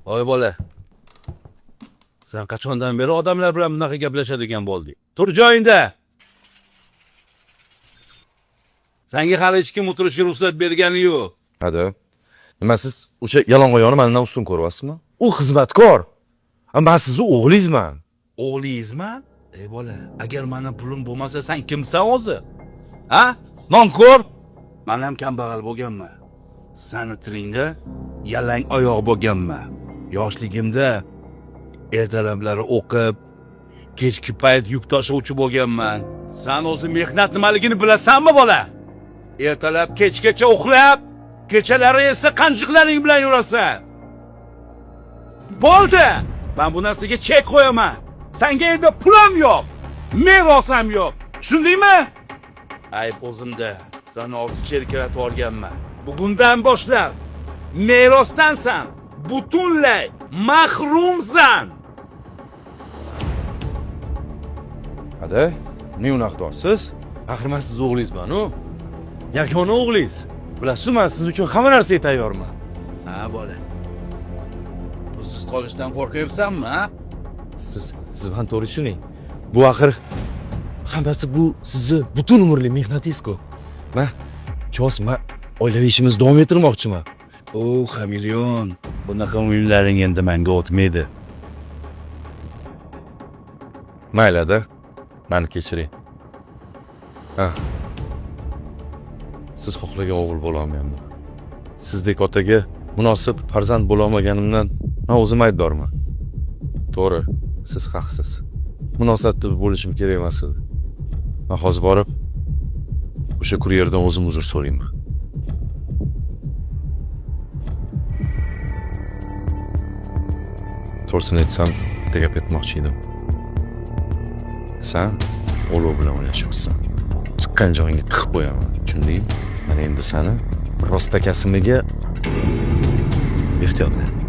Oy bola. Sen qachondan beri odamlar bilan bunaqa gaplashadigan bo'lding? Tur joyingda. Senga hali hech kim o'tirishga ruxsat bergani yo'q. Hadi. Nima siz o'sha yalang'oyoqni mendan ustun ko'ryapsizmi? U xizmatkor. Man sizni o'g'lingizman. O'g'lingizmi? Ey bola, agar mani pulim bo'lmasa sen kimsan o'zi? Ha? Nonko'r? Men ham kambag'al bo'lganman. Sani tilingda yalang oyoq bo'lganman. Yoshligimda ertalablari o'qib, kechki payt yuk tashuvchi bo'lganman. San o'zi mehnat nimaligini bilasanmi bola? Ertalab kechgacha uxlab, kechalari esa qanjiqlaring bilan yurasan. Bo'ldi. Men bu narsaga chek qo'yaman. Senga endi pul ham yo'q, meros ham yo'q. Tushundingmi? Ayb o'zimda. Seni ortiqcha erkalatib olganman. Bugundan boshlab merosdansan, butunlay mahrumsan. Hadi, ne unaqa deyapsiz? Axir men sizni o'g'lingizman-u. Yagona o'g'lingiz. Bilasiz, men siz uchun hamma narsaga tayyorman. Ha bola. Pulsiz qolishdan qo'rqyapsanmi, ha? Siz meni to'g'ri tushuning. Bu axir hammasi bu sizni butun umrlik mehnatingiz-ku. Man chos, man oilaviy ishimizni davom ettirmoqchiman. O, xameleon. Bunaqa o'yinlaring endi menga o'tmaydi. Mayli-da. Meni kechiring. Ha. Siz xohlagan o'g'il bo'la olmayapman. Sizdek otaga munosib farzand bo'la olmaganimdan men o'zim aybdorman. To'g'ri, siz haqsiz. Munosabatda bo'lishim kerak emas edi. Men hozir borib o'sha kuryerdan o'zim uzr so'rayman. To'g'risini aytsam, bitta gap aytmoqchi edim. Sen olov bilan o'ynashyapsan. Chiqqan joyingga tiqib qo'yaman, tushundingmi? Mana endi seni rostakasimiga ehtiyot bo'l.